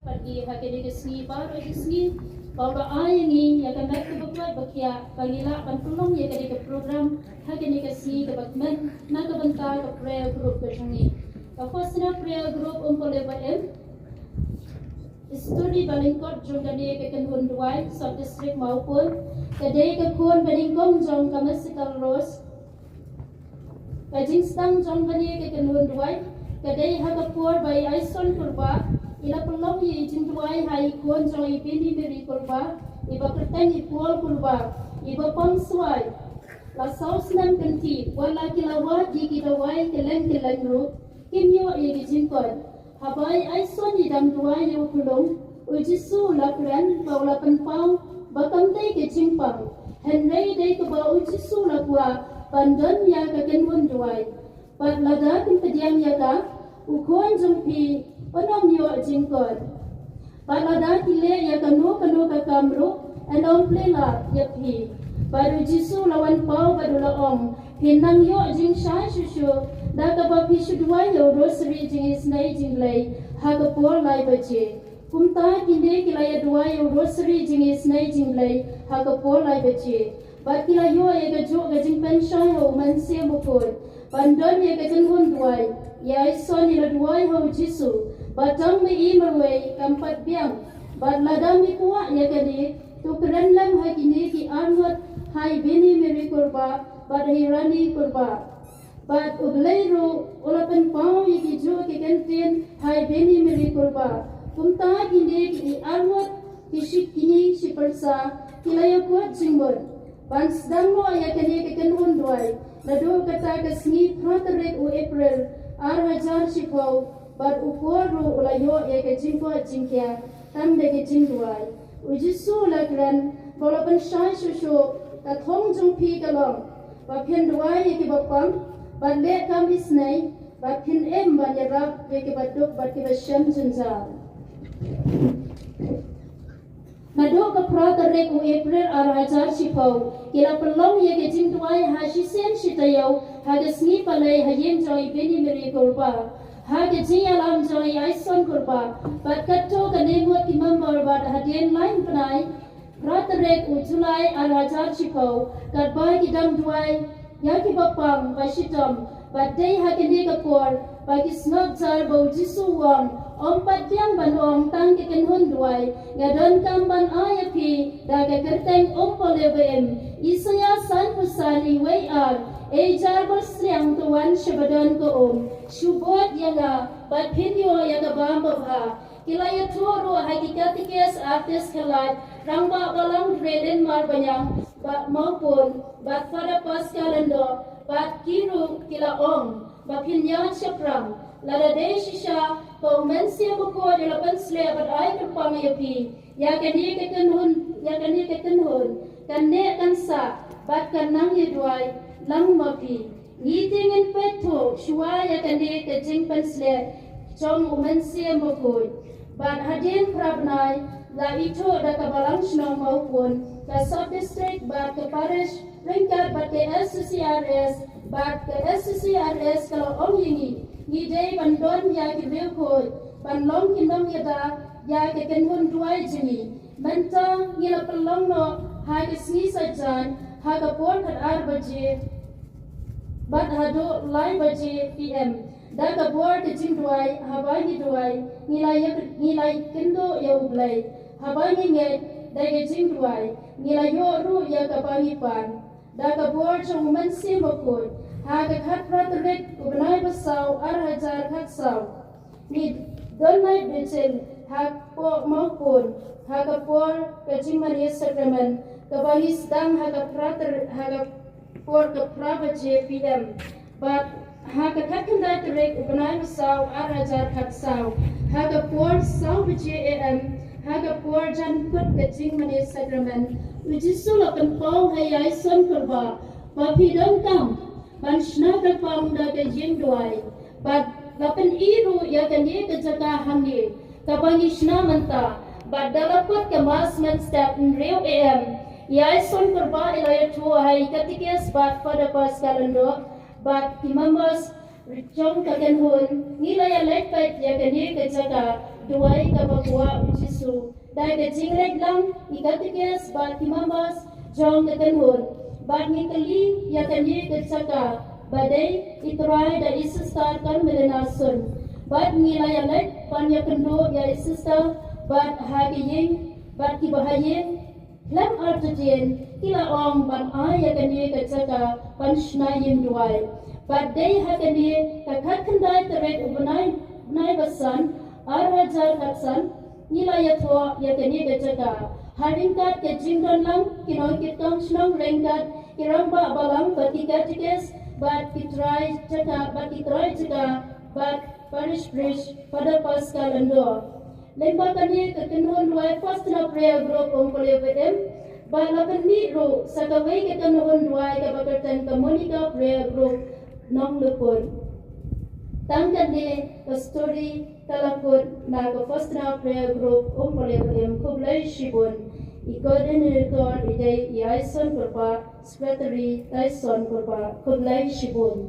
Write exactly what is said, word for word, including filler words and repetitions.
Pat ki ha kane ka sngi baroh ki sngi ba u la ai ïa ngi ïa ka met kaba koit ba khiah ba ngi lah ban pynlong ïa kane ka program ha kane ka sngi kaba kmen na ka bynta ka prayer group ka jong ngi. Ka Khosna prayer group um pule ba em. History ba lyngkot jong kane ka kynhun duwai sub district Mawpun ka dei ka khun ba nyngkong jong ka Mesital Rose. Ka jingsdang jong kane ka kynhun duwai ka dei ha ka por ba i Aison Kurbah i la pynlong ïa i jingduwai ha i khun jong i Bini Mary Kurbah, i ba kyrteng i Paul Kurbah, i ba pang swai la saw snem kynti, wat la ki la wad ïa ki dawai kylleng kylleng ruh kim ïoh ïa ki jingkoit. Haba i Aison i dang duwai ïa u khlung, u Jisu u la kren bad u la pynpaw ba kam dei ka jingpang, hynrei dei kaba u Jisu u la kwah ban don ïa ka kynhun duwai. Bad lada kin pdiang ïa ka, u khun jong phi un ym ïoh jingkoit. Bad lada ki leh ïa kano kano ka kam ruh, yn ym plie lad ïa phi. Bad u Jisu u la wan paw bad u la ong, phin nang ïoh jingshai shuh shuh da kaba phi shu duwai ïa u rosary jingisynei jingblei ha ka por lai baje. Kumta kine ki la ïa duwai ïa u rosary jingisynei jingblei ha ka por lai baje. Bad ki la ïoh ïa kajuh ka jingpynshai ha u Mynsiem Bakhuid ban don ïa ka kynhun duwai. I Aison i la duwai ha u Jisu ba tang ma i marwei kam pat biang. Bad lada mi kwah ïa kane, to kren lang ha kine ki arngut, ha i Bini Mary Kurbah bad ha i Rani Kurbah. Bad u Blei ruh u la pynpaw ïa kijuh ki kyntien ha i Bini Mary Kurbah. Kumta kine ki arngut, ki shi kñi shi pyrsa, ki la ïakut jingmut ban sdang noh ïa kane ka kynhun duwai naduh kata ka sngi phra tarik u April ar hajar shiphew, bad u Paul ruh u la ïoh ïa ka jingkoit jingkhiah tang da ka jingduwai. U Jisu u la kren bad u la pynshai shuh shuh, ka thong jong phi ka long ba phin duwai ïa kiba pang bad leh kam isynei, bad phin im ban ïarap ïa kiba duk bad kiba shem jynjar. Naduh ka phra tarik u April ar hajar shiphew, ki la pynlong ïa ka jingduwai ha shisien shi taïew ha ka sngi Palei ha ïing jong i Bini Mary Kurbah, ha ka jingïalam jong i Aison Kurbah, bad katto katne ngut ki member. Bad hadien lai bnai, phra tarik u July ar hajar shiphew, katba ki dang duwai ïa kiba pang ba shitom, bad dei ha kane ka por ba ki sngap jar ba u Jisu u ong, ym pat biang ban ong tang ka kynhun duwai, nga donkam ban ai ïa phi da ka kyrteng um pule ba im. Isaïah sanphew san, wei ar, ei jar basliang, to wan sha ba don ka um, shu bud ïa nga bad phin ïoh ïa ka bam babha. Ki la ïathuh ruh ha ki katikis artis khyllait, Rangbah Balang Drelin Marbaniang, bad Mawpun, bad Father Pascal Lyngdoh, bad ki ruh ki la ong ba phin ïaid shaphrang. Lada dei shisha ba u Mynsiem Bakhuid u la pynsleh bad ai kyrpang ïa phi, ïa kane ka kynhun, ïa kane ka kynhun, kan neh kan sah bad kan nang ïa duwai lang ma phi. Ngi te ngin peit thuh shuwa ïa kane ka jingpynsleh jong u Mynsiem Bakhuid. Bad hadien phra bnai la ithuh da ka Balang Shnong Mawpun, ka Sub District bad ka Parish ryngkat bad ka S C C R S, bad ka S C C R S ka la ong ïa ngi, ngi dei ban don ïa ki riewkhuid ban long ki nongïada ïa ka kynhun duwai jong ngi. Mynta ngi la pynlong noh ha ka sngi Saitjaiñ ha ka por khatar baje bad haduh lai baje P M. Da ka bor ka jingduwai, haba ngi duwai, ngi la ïa, ngi la ïakynduh ïa U Blei. Haba ngi ngeit da ka jingduwai, ngi la ïoh ruh ïa kaba ngi pan. Da ka bor jong u Mynsiem Bakhuid, ha ka khatphra tarik u bnai ba saw ar hajar khatsaw, ngi don night vigil hapoh Mawpun ha ka por ka jingmane sakramen, kaba ngi sdang ha ka phra tar-, ha ka por ka phra baje P M. Bad ha ka khatkhyndai tarik u bnai ba saw ar hajar khatsaw, ha ka por saw baje A M, ha ka por jan kut ka jingmane sakramen, u Jisu u la pynpaw ha i Aison Kurbah ba phi donkam ban shna kyrpang da ka jingduwai. Bad la pyni ruh ïa kane ka jaka hangne kaba ngi shna mynta. Bad da la kut ka Mass mynstep hynriew A M, i Aison Kurbah i la ïathuh ha i katikis bad Father Pascal Lyngdoh bad ki members Jong ka kynhun, ngi la ïa leit peit ïa kane ka jaka duwai kaba kwah u Jisu da ka jingleit lang i katikis bad ki members jong ka kynhun. Bad ngi kylli ïa kane ka jaka ba dei i trai da i sister Carmelina Sun. Bad ngi la ïa leit ban ïa kynduh ïa i sister bad ha ka ïing bad ki bahaïing. Lem artatien ki la ong ban ai ïa kane ka jaka ban shna ïing duwai. Bad dei ha kane ka khatkhyndai tarik u bnai, bnai ba san, ar hajar khatsan, ngi la ïathoh ïa kane ka jaka ha ryngkat ka jingdon lang ki nongkitkam shnong ryngkat ki rangbah balang bad ki katikis bad ki trai jaka bad ki trai jaka bad parish priest Father Pascal Lyngdoh. Lyngba kane ka kynhun duwai Faustina Prayer Group Umpale Barim, ba la pynmih ruh sa kawei ka kynhun duwai kaba kyrteng ka Monica Prayer Group Nonglukut. Tang kane ka story ka la kut na ka Faustina Prayer Group Umpale Barim. Khublei shibun. I coordinator i dei i Aison Kyrpah, secretary Tyson Kyrpah. Khublei shibun.